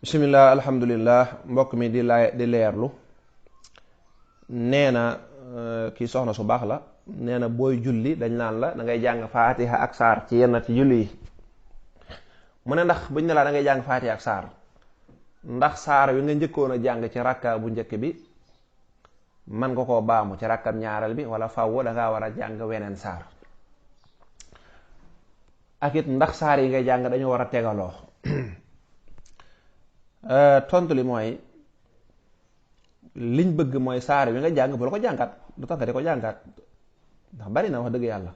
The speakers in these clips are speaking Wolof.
bisimilah alhamdulillah mbokk mi di leerlu nee na kii soxna su baax la nee na booy julli dañ naan la da ngay jàng faatiha ak saar ci yenn ci julli yi mu ne ndax buñ ne laa da ngay jàng faatiha ak saar ndax saar wi nga njëkkoon a jàng ci rakka bu njëkk bi man nga koo baamu ci rakkam ñaareel bi wala faww dangaa war a jàng weneen saar ak it ndax saar yi ngay jàng dañu war a tegaloo tontu li mooy liñ bëgg mooy saar wi nga jàng bu la ko jàngat du tax nga di ko jàngat ndax bari na wax dëgg yàlla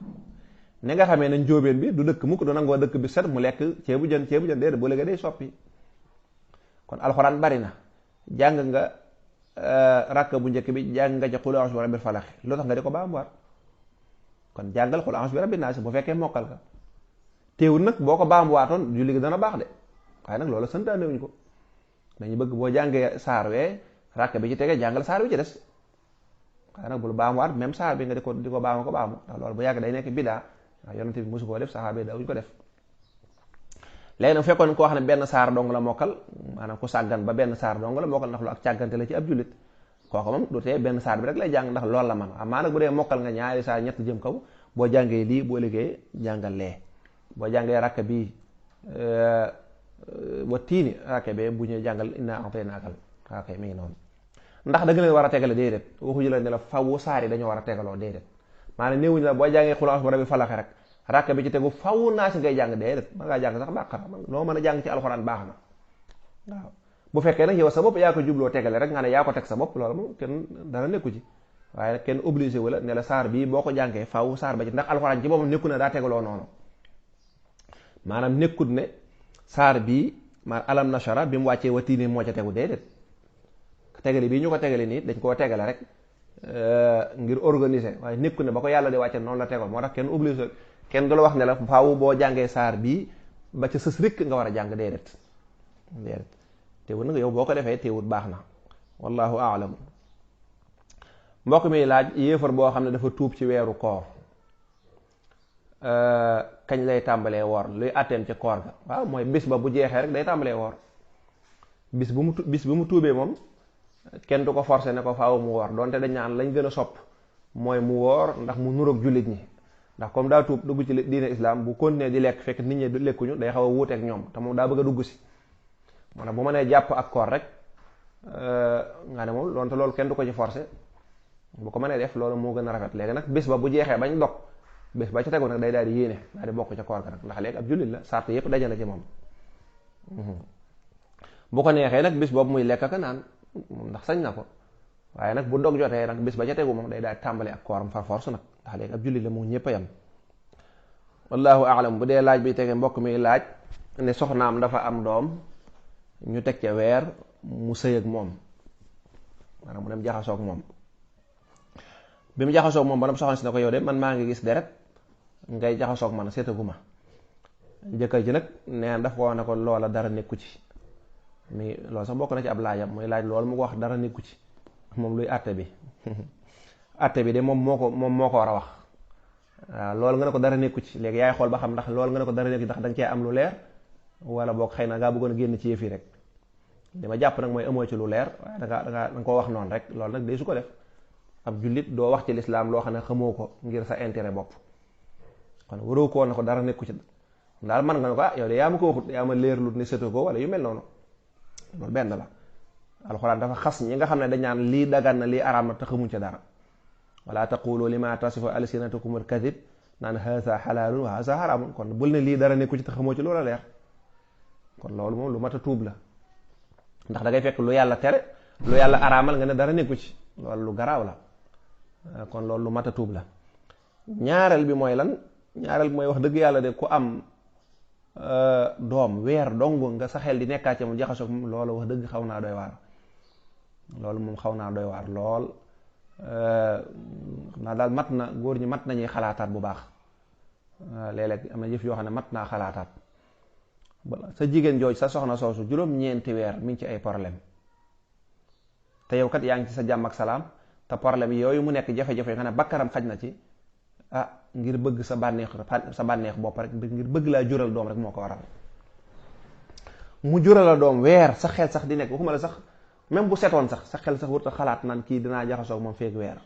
ni nga xamee ne njóobeen bi du dëkk mukk du nangoo dëkk bi set mu lekk ceebu jën déedéet boo léegi day soppi kon alxuraan bari na jàng nga rakk bu njëkk bi jàng nga ca qul a'uuzu bi rabbil falaq lu tax nga di ko baamuwaat kon jàngal qul a'uuzu bi rabbin naas bu fekkee mokkal ka teewul nag boo ko baamuwaatoon julli gi dana baax de waaye nag loolu santaanewuñ ko dañu bëgg boo jàngee saar wee rakk bi ci tege jàngal saar wi ci des waaye nag bul baamuwaat même saar bi nga di ko baamu ndax loolu bu yàgg day nekk bidaa waaw yonent bi mosu koo def saxaaba yi daawuñ ko def léegi nag fekkoon koo xam ne benn saar dong la mokkal maanaam ku sàggan ba benn saar dong la mokkal ndax lu ak càggante la ci ab jullit kooku moom du tee benn saar bi rek lay jàng ndax loolu la man amaa nag bu dee mokkal nga ñaari saar ñett jëm kaw boo jàngee lii boo liggéey jàngal lee boo jàngee rakk bii wa tiini rakke bee bu ñuy jàngal inna a'taynaakal rakke mi ngi noonu ndax da nga leen war a tegale déedéet waxuñu la ne la faww saar yi dañoo war a tegaloo déedéet maanaam néewuñu la boo jàngee qul a'uuzu bi rabbil falaq rek rakke bi ci tegu faww naa si ngay jàng déedéet mën ngaa jàng sax bàqara loo mën a jàng ci alxuraan baax na waaw bu fekkee nag yow sa bopp yaa ko jubloo tegale rek nga ne yaa ko teg sa bopp loolu moom kenn dara nekku ci waaye nag kenn obligé wala ne la saar bii boo ko jàngee faww saar ba ci ndax alxuraan ci boppam nekku ne daa tegaloo noonu maanaam nekkut ne saar bii ma alam nashara bi mu wàccee wa tiini moo ca tegu déedéet tegale bii ñu ko tegale nii dañ koo tegale rek ngir organiser waaye nekku ne ba ko yàlla di wàcce noonu la tegoo moo tax kenn obligé kenn du la wax ne la faaw boo jàngee saar bii ba ca sës rikk nga war a jàng déedéet teewut nag yow boo ko defee teewut baax na wallahu aalam mbokk mi laaj yéefar boo xam ne dafa tuub ci weeru koor kañ lay tàmbalee woor luy àtteem ci koor ga waaw mooy bis ba bu jeexee rek day tàmbalee woor bis bu mu tuubee moom kenn du ko forcer ne ko faaw mu woor donte dañ naan lañ gën a sopp mooy mu woor ndax mu nuroog jullit ñi ndax comme daa tuub dugg ci diine islam bu continuer di lekk fekk nit ñi lekkuñu day xaw a wuuteeg ñoom te moom daa bëgg a dugg si moo tax bu ma nee jàpp ak koor rek nga ne moom donte loolu kenn du ko ci forcer bu ko mënee def loolu moo gën a rafet léegi nag bis ba bu jeexee bañ dog bés ba ca tegu nag day daal di yéene daal di bokk ca koor ga nag ndax léegi ab jullit la sart yëpp daje na ci moom bu ko neexee nag bis boobu muy lekk ak naan ndax sañ na ko waaye nag bu dog jotee nag bis ba ca tegu moom day daal di tàmbali ak kooram far force nag ndax léegi ab jullit la moom ñëpp a yam wallahu aalam bu dee laaj bi tege mbokk mi laaj ne soxnaam dafa am doom ñu teg ca weer mu sëy ak moom maanaam mu dem jaxasoog moom bi mu jaxasoog moom ba nam soxna si ne ko yow de man maa ngi gis deret ngay jaxasoog man seetaguma jëkkër ji nag neen daf ko ne ko loola dara nekku ci mi loolu sax bokk na ci ab laajam muy laaj loolu mu ko wax dara nekku ci moom luy àtte bi àtte bi de moom moo ko war a wax waaw loolu nga ne ko dara nekku ci léegi yaay xool ba xam ndax loolu nga ne ko dara nekku ci ndax da nga cee am lu leer wala boog xëy na ngaa bëggoon a génn ci yëf yi rek li ma jàpp nag mooy amoo ci lu leer waaye da nga koo wax noonu rek loolu nag day su ko def ab jullit doo wax ci lislaam loo xam ne xamoo ko ngir sa intérêt bopp kon waroo ko woon ne ko dara nekku ci daal man nga ne ko yow de yaa ma ko waxut yaa ma leerlut ne seto ko wala yu mel noonu loolu benn la alxuraan dafa xas ñi nga xam ne dañ naan lii dagan na lii araam na te xamuñ ca dara wala taqulu lima tasifu alsinatukum alkadib naan haza xalaalun wa haza xaraamun kon bul ne lii dara nekku ci te xamoo ci loola leer kon loolu moom lu mat a tuub la ndax da ngay fekk lu yàlla tere lu yàlla araamal nga ne dara nekku ci loolu lu garaaw la kon loolu lu mat a tuub la ñaareel bi mooy lan ñaareel bi mooy wax dëgg yàlla de ku am doom weer dong nga sa xel di nekkaat ci mu jaxasoog moom loolu wax dëgg xaw naa doy waar loolu moom xaw naa doy waar lool naa daal mat na góor ñi mat nañuy xalaataat bu baax léeg-léeg am na jëf yoo xam ne mat naa xalaataat sa jigéen jooj sa soxna soosu juróom-ñeenti weer mi ngi ci ay problème te yow kat yaa ngi ci sa jàmm ak salaam te problème yooyu mu nekk jafe-jafe nga ne bakkaram xaj na ci ngir bëgg sa bànneex bopp rek ngir bëgg laa jural doom rek moo ko waral mu jural la doom weer sa xel sax di nekk waxuma la sax même bu setoon sax sa xel sax warut xalaat naan kii dinaa jaxasoo moom feeg weer.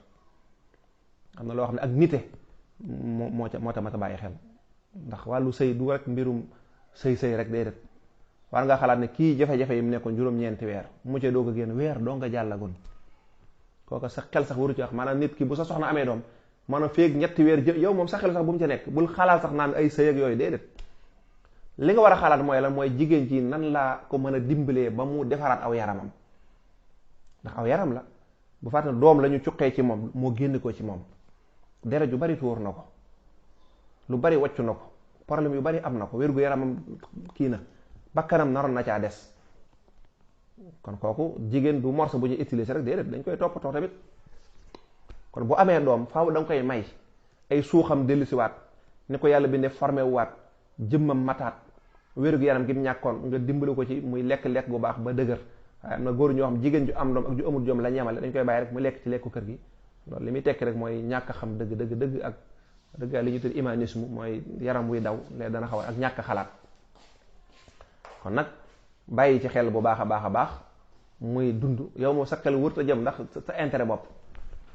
am na loo xam ne ak nite moo ca mat a bàyyi xel ndax wàllu sëy du rek mbirum sëy rek déedéet war nga xalaat ne kii jafe-jafe yi mu nekkoon juróom-ñeenti weer mu ca doog a génn weer doo nga jàllagun kooka sa xel sax waru ci wax maanaam nit ki bu sa soxna amee doom maanaam feeg ñetti weer yow moom sa xel sax bu mu ca nekk bul xalaat sax naan ay sëy ak yooyu déedéet li nga war a xalaat mooy lan mooy jigéen ci nan laa ko mën a dimbalee ba mu defaraat aw yaramam ndax aw yaram la bu fàtte ne doom la ñu cuqee ci moom moo génn ko ci moom deret ju bari tuur na ko lu bari wàccu na ko problème yu bari am na ko wér gu yaramam kii na bakkanam naroon na caa des kon kooku jigéen du morceau bu ñu utiliser rek déedéet dañ koy toppatoo tamit kon bu amee doom faaw da nga koy may ay suuxam dellusiwaat ni ko yàlla bindee formé waat jëmmam mataat wér gu yaram gi mu ñàkkoon nga dimbali ko ci muy lekk gu baax ba dëgër waaye am na góor ñoo xam jigéen ju am doom ak ju amul doom la ñemale dañ koy bàyyi rek mu lekk ci lekku kër gi loolu li muy tekki rek mooy ñàkk a xam dëgg ak dëgg li ñu tudd humanisme mooy yaram wuy daw léegi dana xaw ak ñàkk xalaat kon nag bàyyi ci xel bu baax a baax muy dund yow moom sa xel wërta jëm ndax sa intérêt bopp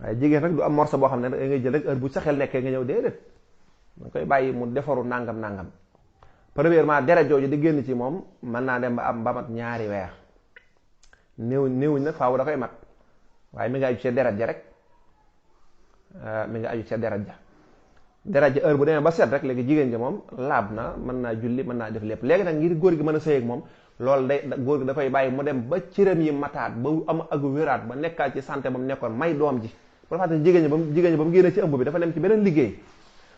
waaye jigéen rek du am morceau boo xam ne da ngay jël rek heure bu sa xel nekkee nga ñëw déedéet da koy bàyyi mu defaru nangam premièrement deret jooju di génn ci moom mën naa dem ba am ba mat ñaari weer néewuñ nag faaw da koy mat waaye mi nga aju ca deret ja rek mi nga aju ca deret ja heure bu demee ba set rek léegi jigéen ja moom laab na mën naa julli mën naa def lépp léegi nag ngir góor gi mën a sëy ak moom loolu day góor gi da koy bàyyi mu dem ba cëram yi mataat ba am ak wéraat ba nekkaat ci santé ba mu nekkoon may doom ji bu dafa ne jigéen ñi ba mu génnee ci ëmb bi dafa dem ci beneen liggéey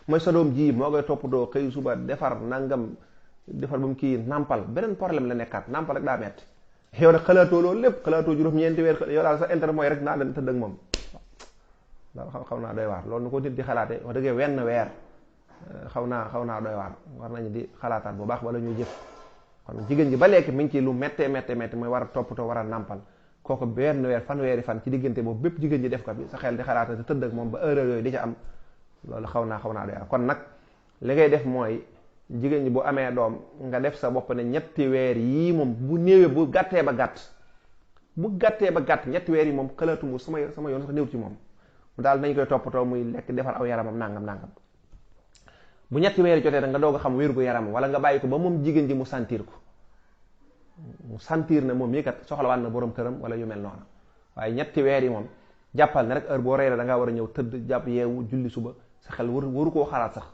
mooy sa doom ji moo koy toppatoo xëy suba defar nangam defar ba mu kii nàmpal beneen problème la nekkaat nàmpal rek daa metti yow nag xalaatoo loolu lépp xalaatoo juróom-ñeenti weer yow daal sa intérêt mooy rek naa dem tëdd ak moom loolu xaw naa doy waar loolu nu ko nit di xalaate wax dëgg wenn weer xaw naa doy waar war nañu di xalaataat bu baax wala ñuy jëf kon jigéen ji ba léegi mi ngi ci lu méttee mooy war a toppatoo war a nàmpal kooku benn weer fanweeri fan ci diggante boobu bépp jigéen ji def ko bi sa xel di xalaata te tëdd ak moom ba heure yooyu di ca am loolu xaw naa doy waar kon nag li ngay def mooy jigéen ñi bu amee doom nga def sa bopp ne ñetti weer yii moom bu néewee bu gàttee ba gàtt ñetti weer yi moom xalaatuma sama yoon sax néew ci moom daal nañ koy toppatoo muy lekk defar aw yaramam nangam bu ñetti weer jotee nag nga doog a xam wér gu yaramam wala nga bàyyi ko ba moom jigéen ji mu sentir ko mu sentir ne moom yi kat soxlawaat na borom këram wala yu mel noonu waaye ñetti weer yi moom jàppal ne rek heure boo reeree da ngaa war a ñëw tëdd jàpp yeewu julli suba sa xel waru koo xalaat sax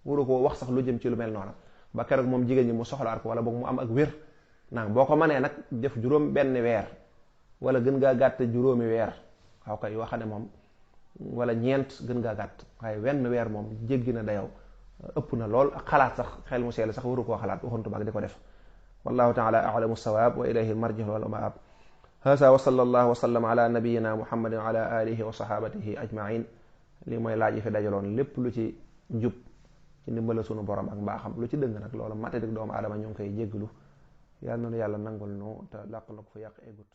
waru koo wax sax lu jëm ci lu mel noonu ba keroog moom jigéen ñi mu soxlaat ko wala boog mu am ak wér nang boo ko mënee nag def juróom benn weer wala gën ngaa gàtt juróomi weer waaw kay yoo xam ne moom wala ñeent gën ngaa gàtt waaye wenn weer moom jéggi na dayow ëpp na lool ak xalaat sax xel mu seel sax waru koo xalaat waxantu baag di ko def wallahu taala a'lamu sawaab wa ilayhi al-marji' wal ma'ab hasa wa sallallahu wa sallam ala nabiyyina muhammadin wa ala alihi wa sahabatihi ajma'in lii mooy laaj yi fi dajaloon lépp lu ci njub ci ndimbala sunu borom ak mbaaxam lu ci dëng nag loolu matadik doomu aadama ñu ngi koy jéggalu yàlla na yàlla nangul nu te làq na ko fa yàq egut